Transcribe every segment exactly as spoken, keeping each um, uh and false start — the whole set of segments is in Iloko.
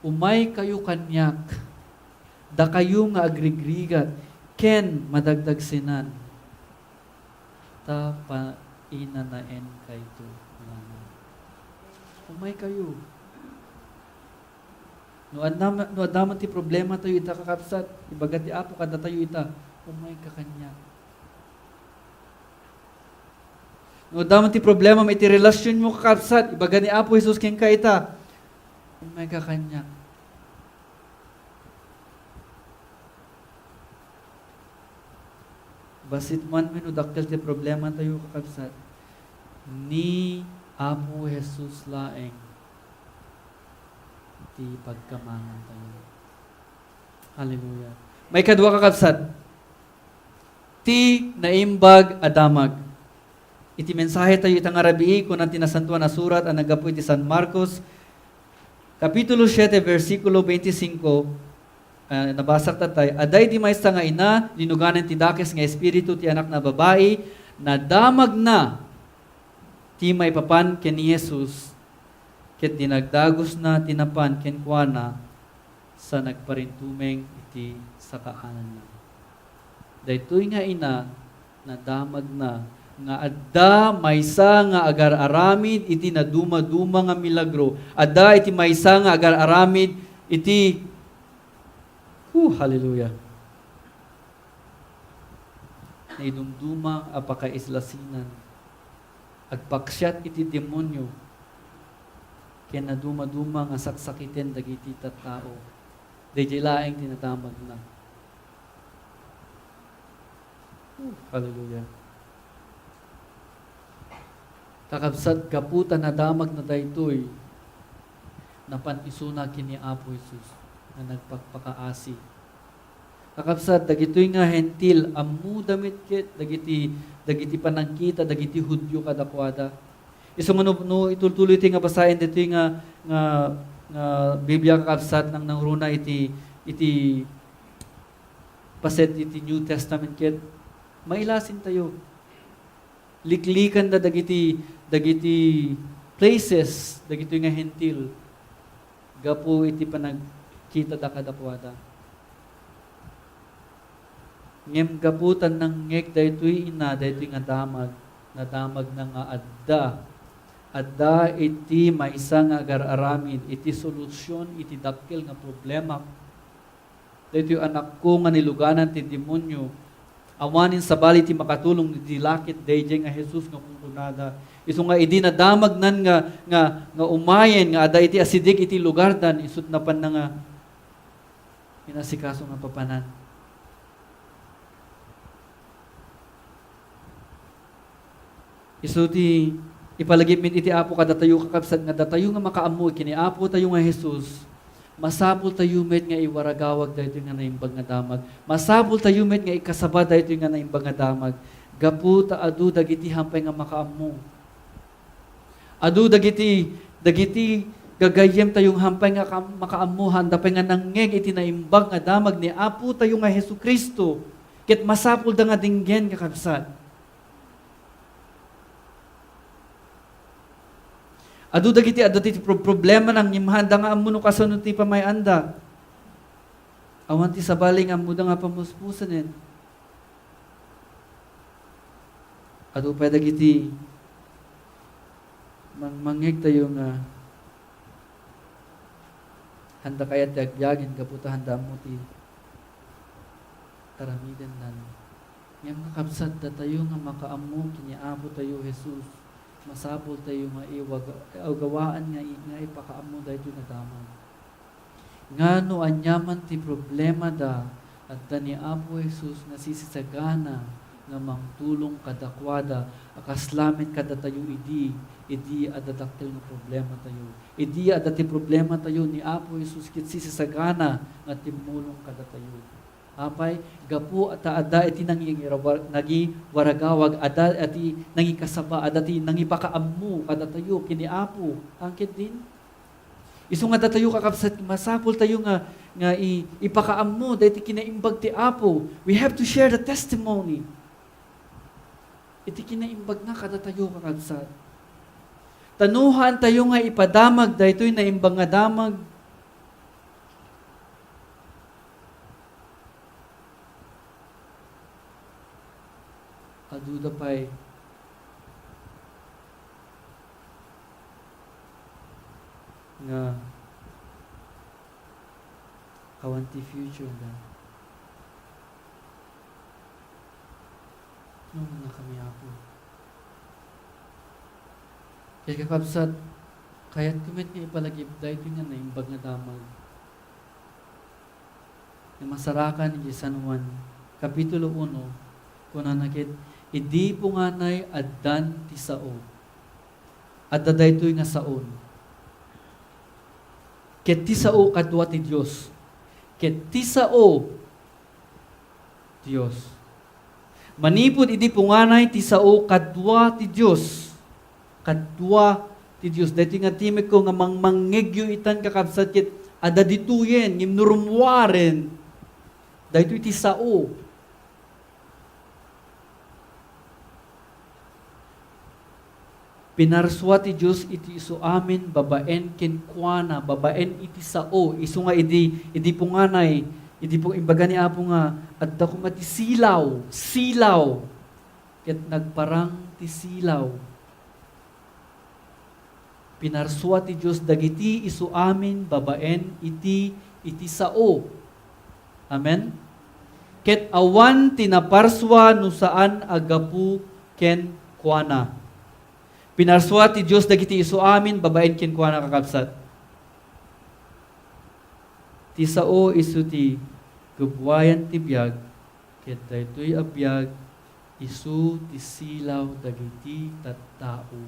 Umaykayo kaniak, dakayo nga agrigrigat ken madagdagsenan, ta painanaenkayto. Umaykayo. No adda, no adda man ti problematayo ita, kakabsat, ibaga ti Apo kadatayo ita, umayka kaniak. No adda man ti problema iti relasionmo, kakabsat, ibaga ni Apo Jesus kenka ita, umayka kaniak. Bassit man wenno dakkel ti problematayo, kakabsat, ni Apo Jesus laeng ti pagkamangantayo. Hallelujah. Maikadua, kakabsat, ti naimbag a damag. Iti mensahetayo ita nga rabii, kuna ti Nasantoan a Surat a naggapu iti San Marcos, Kapitulo siete, bersikulo twenty-cinco, ah, nabasak tatay, "Adda idi maysa nga ina, linuganan ti dakes nga espiritu ti anakna a babai, nadamagna ti maipapan ken ni Jesus, ket dinagdagusna ti napan kenkuana, sa nagparintumeng iti sakaananna." Daytoy nga ina, nadamagna nga adda maysa nga agar-aramid iti nadumaduma nga milagro. Adda iti maysa nga agar-aramid iti, hu, hallelujah. Naidumduma a pakaislasinan. Agpaksiat iti demonio ken nadumaduma nga saksakiten dagiti tattao. Daydiay laeng ti nadamagna. Oh, hallelujah. Kakabsat, gapu ta nadamagna daytoy, napan isuna ken ni Apo Jesus nga nagpakpakaasi. Kakabsat, dagitoy nga Hentil, ammoda met ket dagiti, dagiti panagkita dagiti Judio kadakuada. Isu nga no, no itultuloy ti nga basaen ditoy nga, nga, nga Biblia, kakabsat, nangnangruna iti, iti paset iti New Testament ket mailasintayo. Liklikanda dagiti, dagiti places, dagitoy nga Hentil, gapu iti panagkitada kadakuada. Ngem gapu ta nangngeg daytoy ina, daytoy nga damag, nadamagna nga adda, adda iti maysa nga agar-aramid iti solusyon iti dakkel nga problema. Daytoy anakko nga niluganan ti demonio, awanen sabali ti makatulong idi lakit daydiay nga Jesus nga kunkunada. Isu nga idi nadamagnan nga, nga, nga umayen nga adda iti asideg iti lugardan, isut' napanna nga inasikaso nga papanan. Isu ti ipalagip met iti Apo kadatayo, kakabsat, nga datayo nga makaammo ken ni Apo tayo nga Jesus, masapul tayo met nga iwaragawag daytoy nga naimbag nga damag. Masapul tayo met nga ikasaba daytoy nga naimbag nga damag. Gapu ta adu dagiti hampay nga makaammo. Adu dagiti, dagiti gagayyem tayo nga hampay nga kam-, makaammo, haanda pay nga nangngeg iti naimbag nga damag ni Apo tayo nga Jesu-Cristo. Ket masapulda nga denggen, kakabsat. Adu dagiti adda ti pro-, problemana ngem haanda nga ammo no kasano ti pamay-anda. Awan ti sabali nga ammoda nga pamuspusanen. Adu pay dagiti mangmangngeg tayo nga haanda kayat ti agbiagen gapu ta haanda ammo ti aramiden. Ngem nga kabsat, datayo nga makaammo ken ni Apo tayo Jesus, masapul tayo nga iwaga-, awgawaan nga i-, nga ipakaammo daytoy nga damag. Nga no aniaman ti problemada, adda ni Apo Jesus nga sisisagana nga mangtulong kadakuada a kasla met kadatayo idi, idi adda dakkel nga problematayo. Idi adda ti problematayo, ni Apo Jesus ket sisisagana nga timmulong kadatayo. Apay, gapu ta adda iti nangi-, nangiwaragawag, adda iti nangikasaba, adda ti nangipakaammo kadatayo ken ni Apo. Angket din? Isu nga datayo, kakabsat, masapul tayo nga, nga i-, ipakaammo daytoy kinaimbag ti Apo. We have to share the testimony. Iti kinaimbagna kadatayo, kakabsat. Ta no haantayo nga ipadamag daytoy naimbag nga damag, Aduda pay nga awan ti future da. Nungnungnga kami, Apo. Kaya kakabsat, kayatko met nga ipalagip daytoy nga naimbag nga damag. Nga masarakan iti San Juan, Kapitulo uno, kunana ket, "Idi punganay addan ti sao." Adda daytoy nga saon. Ket ti sao kadua ti Dios. Ket ti sao, Dios. Manipud idi punganay ti sao kadua ti Dios. Kadua ti Dios. Daytoy nga timekko nga mangmangngegyo itan, kakabsat, ket adda ditoyen, ngem no rummuaren, daytoy ti sao. Pinarsua ti Dios iti isu amin babaen kenkuana, babaen iti sao. Isu nga idi, idi punganay, idi pu-, imbaga ni Apo nga, "Adda koma ti silaw, silaw." Ket nagparang ti silaw. Pinarsua ti Dios dagiti isu amin babaen iti, iti sao. Amen? Ket awan ti naparsua no saan a gapu kenkuana. Pinarsua ti Dios dagiti isu amin babaen kenkuana, kakabsat. Ti sao isu ti gubbuayan ti biag, ket daytoy a biag isu ti silaw dagiti tattao.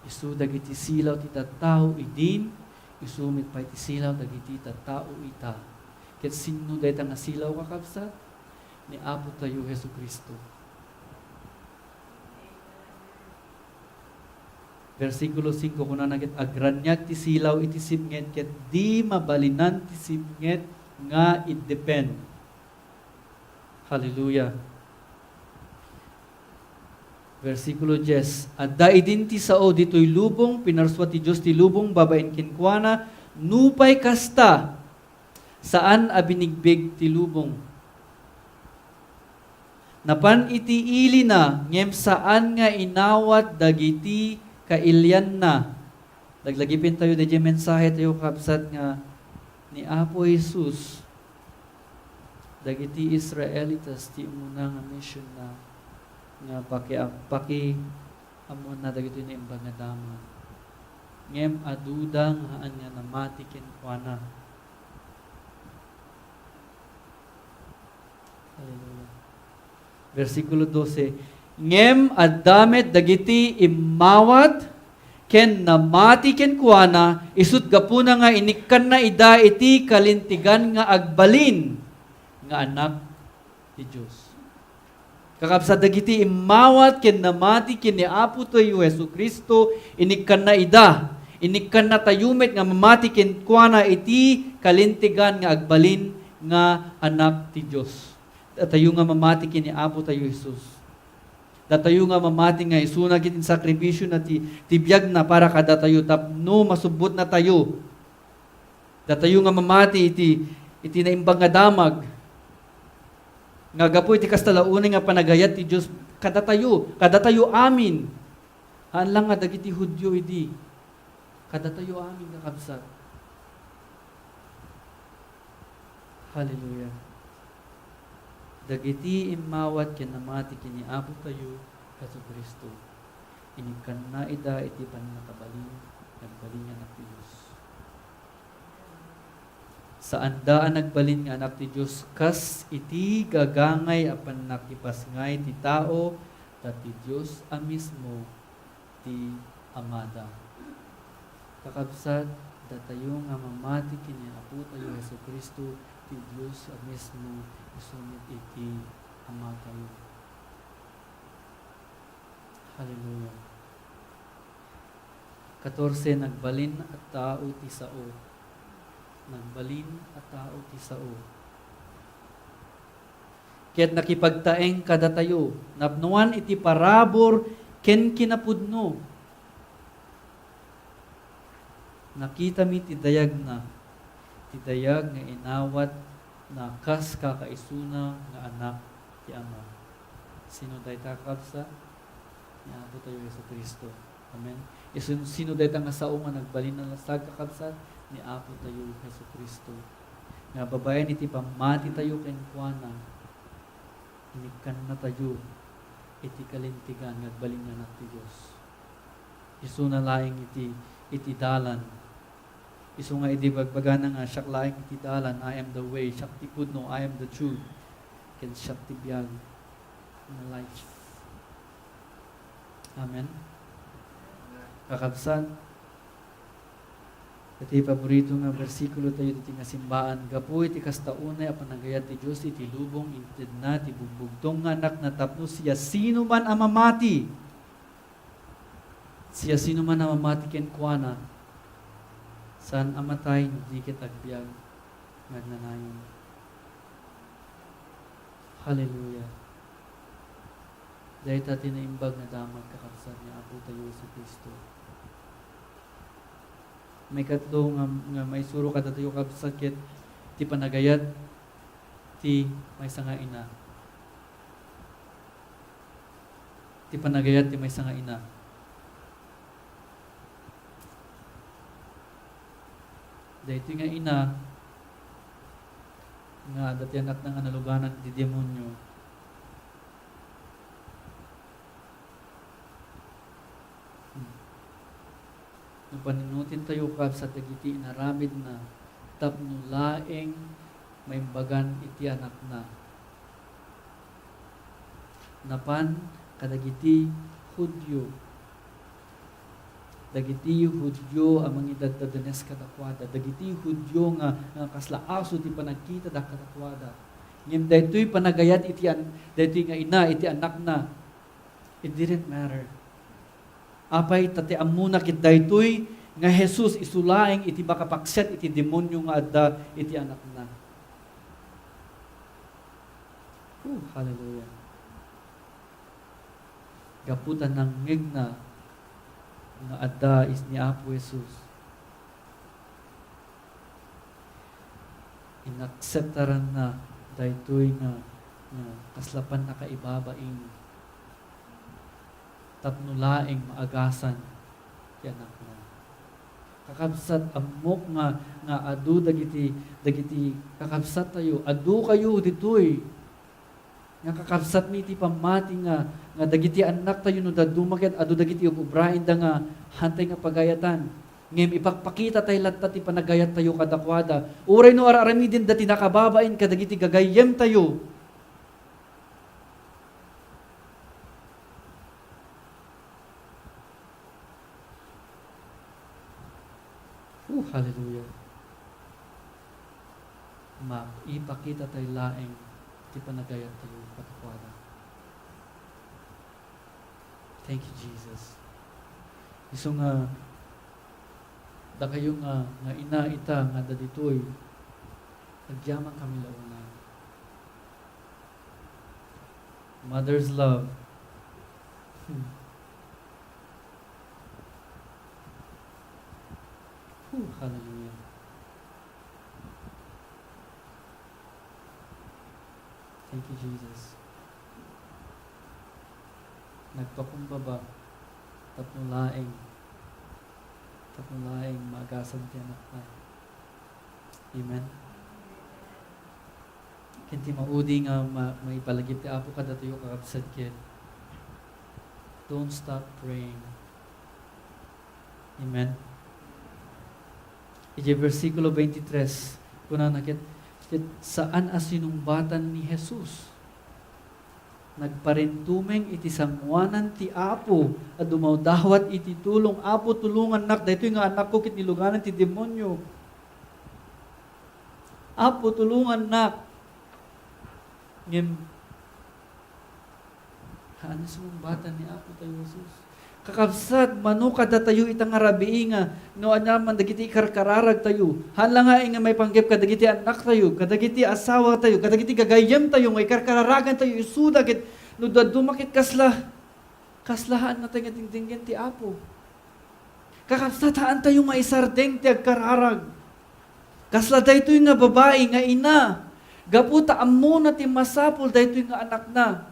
Isu dagiti silaw ti tattao idin, isu met pay ti silaw dagiti tattao ita. Ket sinno dayta nga silaw, kakabsat? Ni Apo tayo Jesu-Cristo. Bersikulo singko, kunana ket, "Agraniag ti silaw iti sipnget, ket di mabalinan ti sipnget nga iddepen." Hallelujah. Bersikulo dies, "Adda idin ti sao ditoy lubong, pinarsua ti Dios ti lubong babaen kenkuana, nupay kasta, saan a binigbig ti lubong. Napan iti ilina, ngem saan nga inawat dagiti kailianna." Laglagipentayo daydiay mensahe tayo, kabsat, nga ni Apo Jesus, dagiti Israelitas ti umuna nga missionna nga paki-, pakiammoanna dagitoy naimbag nga damag. Ngem aduda nga haan nga namati kenkuana. Hallelujah. Bersikulo dose, "Ngem adda met dagiti immawat ken namati kenkuana, isut' gapuna nga inikkanna ida iti kalintegan nga agbalin nga Anak ti Dios." Kakabsat, dagiti immawat ken namati ken ni Apo tayo Jesu-Cristo, inikkanna ida. Inikkannatayo met nga mamati kenkuana iti kalintegan nga agbalin nga Anak ti Dios. Datayo nga mamati ken ni Apo tayo Jesus. Datayo nga mamati nga isuna ket insakrifisiona ti, ti biagna para kadatayo tapno masubbotnatayo. Datayo nga mamati iti, iti naimbag nga damag nga gapu iti kasta la unay nga panagayat ti Dios kadatayo, kadatayo amin. Haan lang nga dagiti Judio idi. Kadatayo amin, kakabsat. Hallelujah. Dagiti immawat ken namati ken ni Apo tayo Jesu-Cristo, inikkanna ida iti pannakabalin, nagbalin nga Anak ti Dios. Saanda a nagbalin nga Anak ti Dios kas iti gagangay a pannakipasngay ti tao, ta ti Dios a mismo ti Amada. Kakabsat, datayo nga mamati ken ni Apotayo Jesu-Cristo, ti Dios a mismo isu met iti Amatayo. Hallelujah. Katorse, nagbalin a tao ti sao. Nagbalin a tao ti sao. Ket nakipagtaeng kadatayo, napnuan iti parabur ken kinapudno. Nakitami ti dayagna, ti dayag nga inawatna kas kakaisuna nga Anak ti Ama. Sino dayta, kakabsat? Ni Apo tayo Jesu-Cristo. Amen. Isu-, sino dayta nga sao nga nagbalin a nalasag, kakabsat? Ni Apo tayo Jesu-Cristo. Nga babaen iti pammati tayo kenkuana, inikkanna tayo iti kalintegan nga agbalin nga Anak ti Dios. Isuna laeng iti, iti dalan. Isu nga idi bagbagana nga, "Siak laeng iti dalan, I am the way, siak ti pudno, I am the truth, ken siak ti biag nga life." Amen. Kakabsat, iti paborito nga bersikulo tayo ditoy nga simbaan, gapu iti kasta unay a panagayat ti Dios iti lubong, intedna ti bugbugtong nga Anakna tapno siasinoman a mamati, siasinoman a mamati kenkuana, saan a matay no di ket agbiag nga agnanayon. Hallelujah. Dayta ti naimbag nga damag, kakabsat, ni Apo tayo Jesu-Cristo. Maikatlo nga, nga maisuro kadatayo, kabsat, ket ti panagayat ti maysa nga ina. Ti panagayat ti maysa nga ina. Daytoy nga ina nga adda ti anakna nga naluganan ti demonio. Hmm. No panunoten tayo, kabsat, dagiti inaramidna tapno laeng maimbagan iti anakna. Napan kadagiti Judio. Dagiti Judio a mangidaddanes kadakuada. Dagiti Judio nga, nga kasla aso ti panagkitada kadakuada. Ngem daytoy panagayat iti an-, daytoy nga ina iti anakna, it didn't matter. Apay ta ti ammona ket daytoy nga Jesus isu laeng iti makapaksiat iti demonio nga adda iti anakna. Oh, hallelujah. Gapu ta nangngegna nga adda is-, ni Apo Jesus, inakseptaranna daytoy nga, nga kasla pannakaibabain tapno laeng maagasan ti anakna. Kakabsat, ammok nga, nga adu dagiti, dagiti kakabsattayo, adu kayo ditoy nga kakabsatmi iti pammati nga, nga dagiti annaktayo no dadduma ket adu dagiti ub-ubraenda nga haantay nga pagayatan. Ngem ipakpakita tay latta ti panagayattayo kadakuada. Uray no ar-aramidenda ti nakababain kadagiti gagayyemtayo. Oh, hallelujah. Maipakita tay laeng ti panagayattayo kadakuada. Thank you, Jesus. Isu nga, dakayo nga, nga ina ita nga adda ditoy, agyaman kami la unay. Mother's love. Hmm. Whew, hallelujah. Thank you, Jesus. Nagpakumbaba tapno laeng, tapno laeng maagasan ti anakna. Amen. Ken ti maudi nga ma-, maipalagip ti Apo kadatayo, kakabsat, ket, "Don't stop praying." Amen. Idiay bersikulo twenty-three, kunana ket, ket saan a sinungbatan ni Jesus. Nagparintumeng iti sangoanan ti Apo a dumawdawat iti tulong, "Apo, tulongannak, daytoy nga anakko ket niluganan ti demonio. Apo, tulongannak." Ngem, haan a sinungbatan ni Apo tayo Jesus. Kakabsat, mano kadatayo ita nga rabii nga no ania man dagiti ikarkararagtayo. Haan la nga, nga maipanggep kadagiti annaktayo, kadagiti asawatayo, kadagiti gagayyemtayo nga ikarkararagantayo isuda ket no dadduma ket kasla, kasla haan natay nga dingdinggen ti Apo. Kakabsat, haantayo nga isardeng ti agkararag. Kasla daytoy nga babai nga ina, gapu ta ammona ti masapul daytoy nga anakna.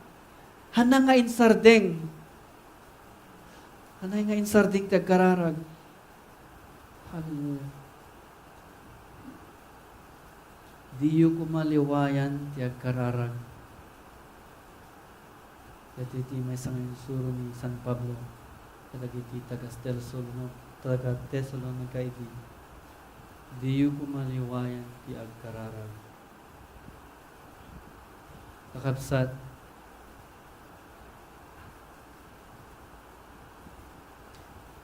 Hanna nga insardeng. Hanna nga insardeng ti agkararag. Hallelujah. Diyo koma liwayan ti agkararag. Daytoy ti maysa nga insuro ni San Pablo kadagiti taga-Tesalono-, taga-Tesalonica idi, "Diyo koma liwayan ti agkararag." Kakabsat,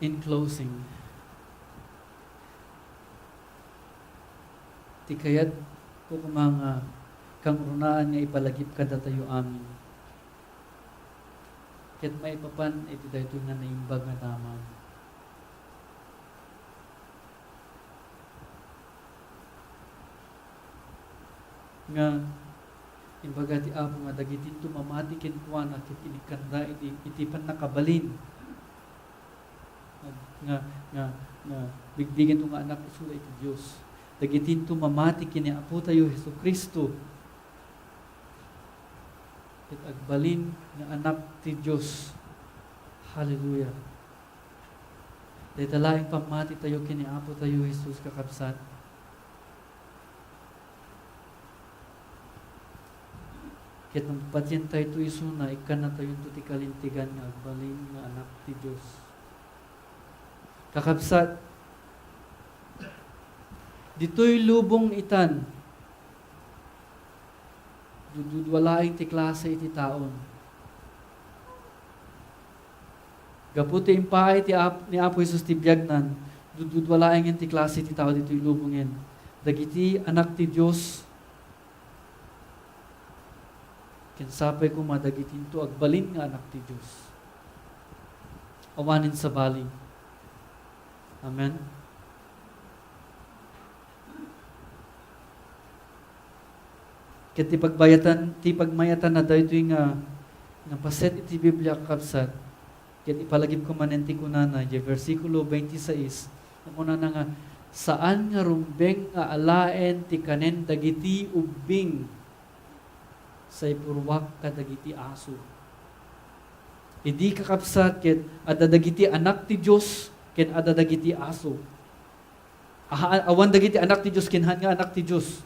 in closing, ti kayatko koma nga kangrunaan nga ipalagip kadatayo amin, ket maipapan iti daytoy nga naimbag nga damag. Nga imbaga ti Apo nga dagitinto mamati kenkuana ket inikkanda iti, iti pannakabalin nga, nga, nga, nga bigbigenyo nga anak, isuna iti Dios. Dagitinto mamati ken ni Apotayo Jesu-Cristo ket agbalin nga anak ti Dios. Hallelujah. Dayta laeng pammatitayo ken ni Apotayo Jesus, kakabsat. Ket no patientayto isuna, ikkannatayonto ti kalintegan nga agbalin nga anak ti Dios. Kakabsat, ditoy lubong itan, dududua laeng ti klase iti taon. Gapu ti impaay ti Ap-, ni Apo Jesus ti biagnan, dududua laengen ti klase ti tao ditoy lubongen. Dagiti anak ti Dios, ken sapay koma dagitinto agbalin nga anak ti Dios. Awanen sabali. Amen. Ket ti pagbayatan, ti pagmayatanna daytoy nga, nga paset iti Biblia, kakabsat, ket ipalagipko manen ti kunana, idiay bersikulo twenty-six, nga kunana nga, "Saan nga rumbeng nga alaen ti kanen dagiti ubbing, saipurruak kadagiti aso." Idi, kakabsat, ket adda dagiti anak ti Dios, ken adda dagiti aso. Aha-, awan dagiti anak ti Dios ken han nga anak ti Dios.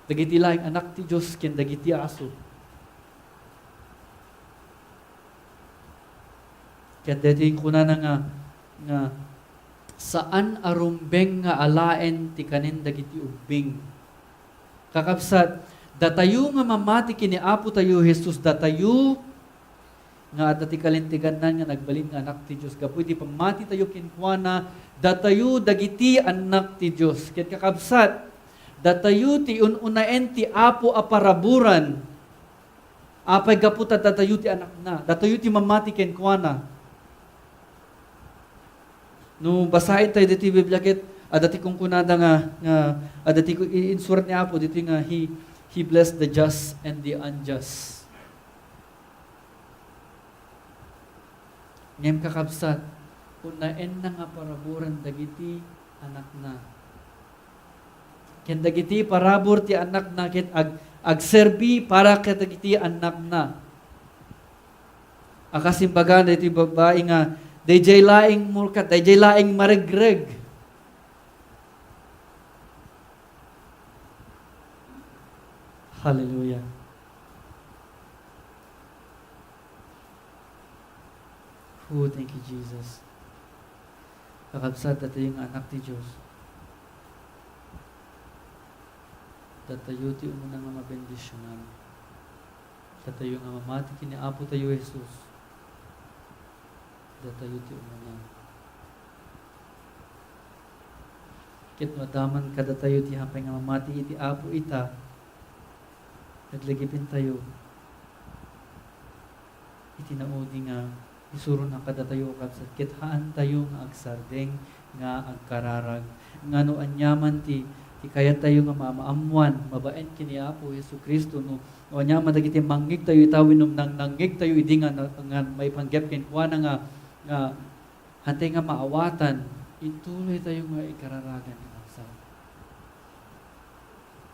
Dagiti laeng anak ti Dios ken dagiti aso. Ket daytoy kunana nga, nga, "Saan a rumbeng nga alaen ti kanen dagiti ubbing." Kakabsat, datayo nga mamati ken ni Apo tayo Jesus, datayo nga adda ti kalinteganna nga nagbalin nga anak ti Dios. Gapu iti pammatitayo kenkuana, datayo dagiti annak ti Dios. Ket kakabsat, datayo ti un-unaen ti Apo a paraburan. Apay gapu ta datayo ti anakna, datayo ti mamati kenkuana. No basaen tayo ditoy Biblia ket, adda ti kunkunada nga, nga, adda ti ku-, i-, insurat ni Apo ditoy nga, "He, He blessed the just and the unjust." Ngem kakabsat, unaenna nga paraburan dagiti anakna. Ken dagiti parabur ti anakna ket ag-, agserbi para kadagiti anakna. A kas imbaga daytoy babai nga, daydiay laeng murkat, daydiay laeng maregreg. Hallelujah. Oh, thank you, Jesus. Kakabsat, datayo nga anak ti Dios, datayo ti umuna nga mabendisionan. Datayo nga mamati ken ni Apo tayo Jesus, datayo ti umuna. Ket no adda man kadatayo ti apay nga mamati iti Apo ita, laglagipentayo iti naudi nga isurona kadatayo, kakabsat, ket haantayo nga agsardeng nga agkararag. Nga no aniaman ti, ti kayattayo nga maamaammuan babaen ken ni Apo Jesu-Cristo, no, no aniaman dagiti mangngegtayo ita wenno nangnangngegtayo idi nga, nga maipanggep kenkuana nga, nga hantay nga maawatan, intuloytayo nga ikararagan.